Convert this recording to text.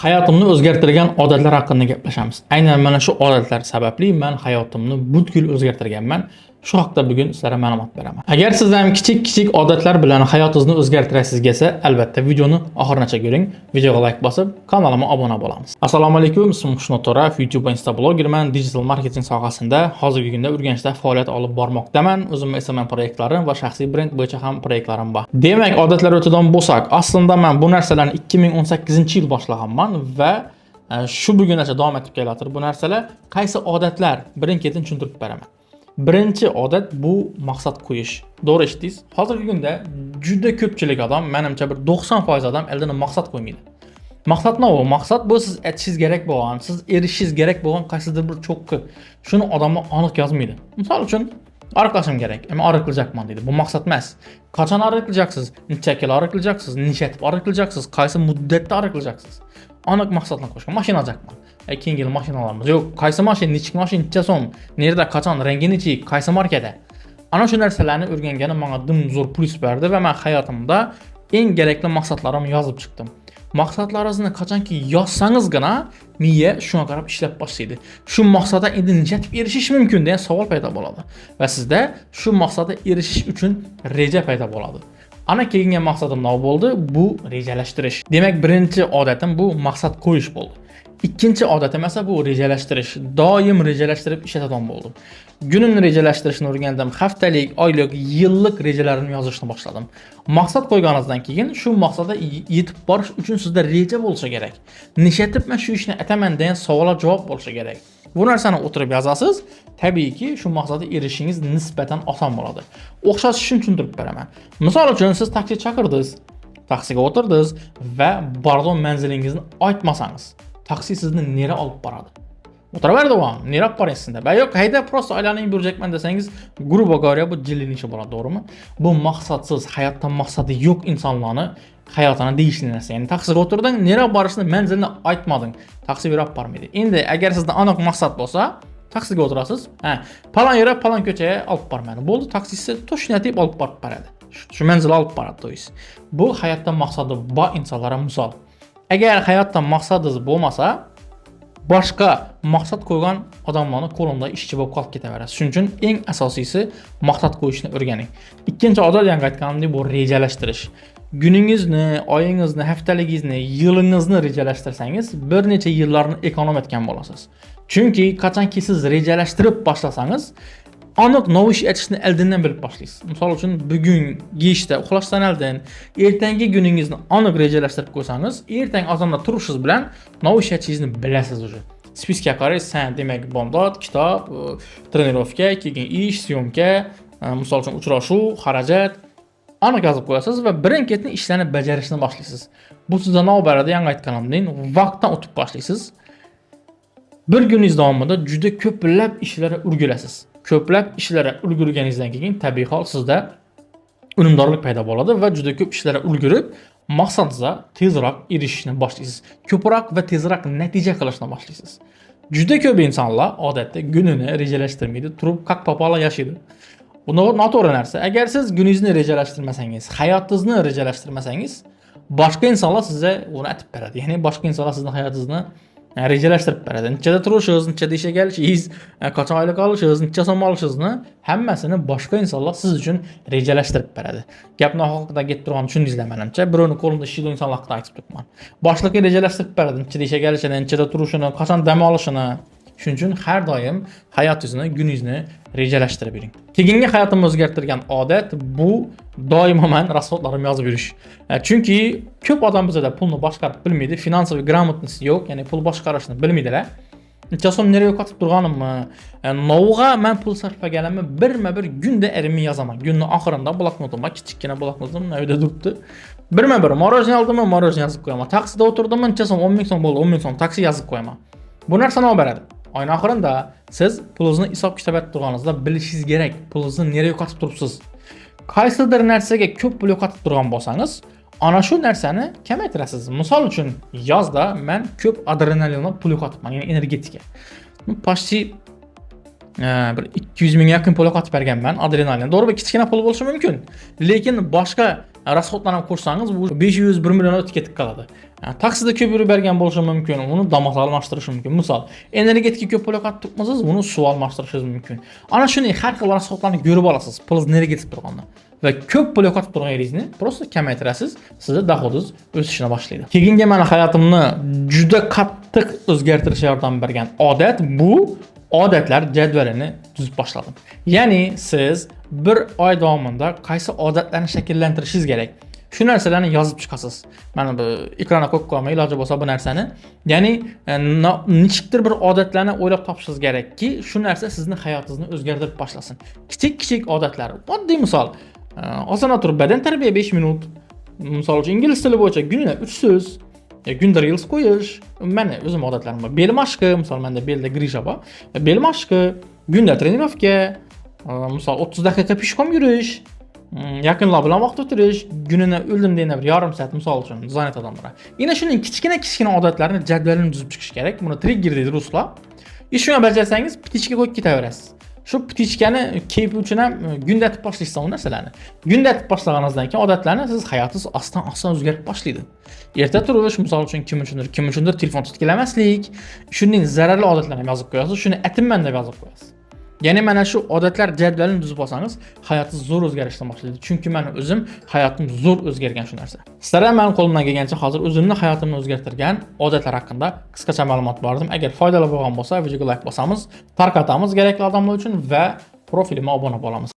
Hayotimni o'zgartirgan odatlar haqida gaplashamiz. Aynan mana shu odatlar sababli men hayotimni butkul o'zgartirganman. Shu haqda bugun sizlarga ma'lumot beraman. Agar siz ham kichik-kichik odatlar bilan hayotingizni o'zgartirasiz kelsa, albatta videoni oxirigacha ko'ring. Videoga like bosib, kanalimga obuna bo'lamiz. Assalomu alaykum, ismim Xushnud To'rayev, YouTube va Insta blogerman, digital marketing sohasida hozirgi kunda Urganchda faoliyat olib bormoqdaman. O'zimning SMM proyektlarim va shaxsiy brend bo'yicha ham proyektlarim bor. Demak, odatlar o'tidan bo'lsak, aslida men bu narsalarni 2018-yil boshlaganman va shu bugungacha davom etib kelayotir bu narsalar. Qaysi odatlar? Birin-ketin tushuntirib beraman. Birinchi odat bu maqsad qo'yish. To'g'ri eshitdingiz. Hozirgi kunda juda ko'pchilik odam, menimcha bir 90% odam oldin maqsad qo'ymaydi. Maqsad nima u? Maqsad bu siz aytishingiz kerak bo'lgan, siz erishishingiz kerak bo'lgan qaysidir bir cho'qqi. Shuni odamlar aniq yozmaydi. Misol uchun, oriqlashim kerak. Men oriqlayapman deydi. Bu maqsad emas. Qachon oriqlayacaksiz? Necha kilo oriqlayacaksiz? Necha etib oriqlayacaksiz? Qaysi muddatda oriqlayacaksiz? Aniq maqsadni qo'yishgan. Mashina olacakman. Keyingi yil mashina olamiz. Yo'q, qaysi mashina, nechik mashina, necha so'm, nerda, qachon, rangi nechik, qaysi markada? Ana shu narsalarni o'rganganim menga dim zo'r plyus berdi va men hayotimda eng kerakli maqsadlarimni yozib chiqdim. Maqsadlaringizni qachonki yozsangizgina miya shunga qarab ishlab boshlaydi. Shu maqsadga endi necha etib erishish mumkin degan savol paydo bo'ladi va sizda shu maqsadga erishish uchun reja paydo bo'ladi. Ana keyingi maqsadim nima bo'ldi? Bu rejalashtirish. Demak, birinchi odatim bu maqsad qo'yish bo'ldi. Ikkinchi odatim esa bu rejalashtirish. Doim rejalashtirib ishlatadigan bo'ldim. Kunimni rejalashtirishni o'rgandim. Haftalik, oylik, yillik rejalarimni yozishni boshladim. Maqsad qo'yganingizdan keyin shu maqsadga yetib borish uchun sizda reja bo'lishi kerak. Nishatib men shu ishni ataman degan savolga javob bo'lishi kerak. Bu narsani o'tirib yozasiz, tabiiyki shu maqsadga erishishingiz nisbatan oson bo'ladi. O'xshatishini tushuntirib beraman. Misol uchun, siz taksi chaqirdingiz, taksiga o'tirdingiz va boradigan manzilingizni aytmasangiz, taksi sizni nera olib boradi? O'tiraveradi u ham, nera olib boryapsiz deb. Yo'q, hayda, просто aylanib yurjakman desangiz, грубо говоря, bu jillining ishi bo'ladi, to'g'rimi? Bu maqsadsiz, hayotda maqsadi yo'q insonlarni hayotini deyishli narsa. Ya'ni taksiga o'tirding, nera borishni, manzilni aytmading. Taksi berib bormaydi. Endi agar sizda aniq maqsad bo'lsa, taksiga o'tirasiz. Ha, falon yerga, falon ko'chaga olib bormadi. Bo'ldi, taksisi точно deb olib borib boradi. Shu manzilga olib boradi, то есть. Bu hayotda maqsadi bor insonlarga misol. Agar hayotda maqsadingiz bo'lmasa, boshqa maqsad qo'ygan odamlarni qo'lida ishchi bo'lib qolib ketaverasiz. Shuning uchun eng asosiysi maqsad qo'yishni o'rganing. Ikkinchi odat, yangi aytganimdek, bu rejalashtirish. Kuningizni, oyingizni, haftaligingizni, yilingizni rejalashtirsangiz, bir necha yillarni ekonom etgan bo'lasiz. Chunki qachonki siz rejalashtirib boshlasangiz, aniq nima ish etishni oldindan bilib boshlaysiz. Misol uchun, bugungi ishda uxlashdan oldin ertangi kuningizni aniq rejalashtirib qo'ysangiz, ertang azonda turishingiz bilan nima ish etishingizni bilasiz уже. Списка qaraysiz, ha, demak, bomdod, kitob, тренировка, keyin ish, съёмка, misol uchun, uchrashuv, xarajat aniq yozib qo'yasiz va birin-ketin ishlarni bajarishni boshlaysiz. Bu sizda nima beradi? Yangi aytganimdek, vaqtdan o'tib boshlaysiz. Bir kuningiz davomida juda ko'plab ishlarga ulgurasiz. Ko'plab ishlarga ulgurganingizdan keyin tabiiy hol sizda unumdorlik paydo bo'ladi va juda ko'p ishlarga ulgurib, maqsadingizga tezroq erishishni boshlaysiz. Ko'proq va tezroq natija qilishni boshlaysiz. Juda ko'p insonlar odatda kunini rejalashtirmaydi, turib как попало yashaydi. Bu noto'g'ri narsa. Agar siz kuningizni rejalashtirmasangiz, hayotingizni rejalashtirmasangiz, boshqa insonlar sizga uni aytib beradi. Ya'ni boshqa insonlar sizni hayotingizni rejalashtirib beradi. Nechada turishingiz, nechada ishga kelishingiz, qachon oylik olishingiz, necha so'm olishingizni hammasini boshqa insonlar siz uchun rejalashtirib beradi. Gap nohaqdan ketib turganini tushundingizlar menimcha. Birovni qo'lida ishlaydigan insonlar haqida aytib turibman. Boshliqqa rejalashtirib beradi, nechada ishga kelishini, nechada turishini, qachon dam olishini. Shuning uchun har doim hayotingizni, kuningizni rejalashtirib yuring. Keyingi hayotimni o'zgartirgan odat bu doimo man расход larimni yozib yurish. Chunki ko'p odam bizada pulni boshqarib bilmaydi, финансовый грамотность yo'q, ya'ni pul boshqarishni bilmaydilar. Necha so'm nerga yo'qotib turganimni, novg'a man pul sarflaganimni birma-bir kunda erimni yozaman. Kunni oxirida bloknotimga, kichikkina bloknotim uyda turibdi. Birma-bir мороженое oldimmi, мороженое yozib qo'yaman. Taksida o'tirdimmi, necha so'm, 10 ming so'm bo'ldi, 10 ming so'm taksi yozib qo'yaman. Bu narsa nima beradi? Oyning oxirida siz pulingizni hisob kitob etib turganingizda bilishingiz kerak, pulingizni nerga yo'qotib turibsiz. Qaysidir narsaga ko'p pul yo'qotib turgan bo'lsangiz, ana shu narsani kamaytirasiz. Misol uchun, yozda men ko'p adrenalinga pul yo'qotibman, ya'ni energetika. Почти bir 200 mingga yaqin pul yo'qotib berganman adrenalin. To'g'ri, bir kichkina pul bo'lishi mumkin. Lekin boshqa Расход larni ham qo'shsangiz, bu 500 1 million o'tib ketib qoladi. Taksida ko'p yurib bergan bo'lishi mumkin, uni damas almashtirilishi mumkin. Misol, energetika ko'p pul yoqatib turibmisiz, uni suv almashtirishingiz mumkin. Ana shunday har xil расход larni ko'rib olasiz, pulingiz nerga ketib turganini. Va ko'p pul yo'qotib turgan yeringizni просто kamaytirasiz, sizni доход ingiz o'sishini boshlaydi. Keyingi mani hayotimni juda qattiq o'zgartirishga yordam bergan odat bu odatlar jadvalini tuzib boshladim. Ya'ni siz bir oy davomida qaysi odatlarni shakllantirishingiz kerak, shu narsalarni yozib chiqasiz. Mana bu ekranga qo'yib qo'yaman, iloji bo'lsa bu narsani. Ya'ni nechikdir bir odatlarni o'ylab topishingiz kerakki, shu narsa sizni hayotingizni o'zgartirib boshlasin. Kichik-kichik odatlar. Oddiy misol, ozgina turib badan tarbiya 5 minut. Misol uchun, ingliz tili bo'yicha kunina 3 so'z, kunda reels qo'yish. Mani o'zim odatlarim bor. Bel mashqi, misol menda belda грыжа bor. Bel mashqi, kunda тренировка, misol 30 daqiqa пешком yurish, yaqinlar bilan vaqt o'tirish, kunini o'ldim deganda bir yarim soat misol uchun занят odamlar. Yana shuning kichkina kichkina odatlarni jadvalini tuzib chiqish kerak. Buni trigger deydi ruslar. И shuni bajarsangiz, птичка qo'yib ketaverasiz. Shu птичка ni kayfi uchun ham gunda etib boshlaysiz u narsalarni. Gunda etib boshlaganingizdan keyin odatlarni siz hayotingiz ostan-ostan o'zgarib boshlaydi. Erta turish, misol uchun kim uchundir telefon tutkilamaslik, shunday zararli odatlarni ham yozib qo'yasiz, shuni atimman deb yozib qo'yasiz. Ya'ni mana shu odatlar jadvalini tuzib olsangiz, hayotingiz zo'r o'zgarishdan boshlaydi. Chunki men o'zim hayotim zo'r o'zgargan shu narsa. Sizlar ham meni qo'limdan kelgancha hozir o'zimni hayotimni o'zgartirgan odatlar haqida qisqacha ma'lumot berdim. Agar foydali bo'lgan bo'lsa, videoga like bosamiz, tarqatamiz kerakli odamlar uchun va profilimga obuna bo'lamiz.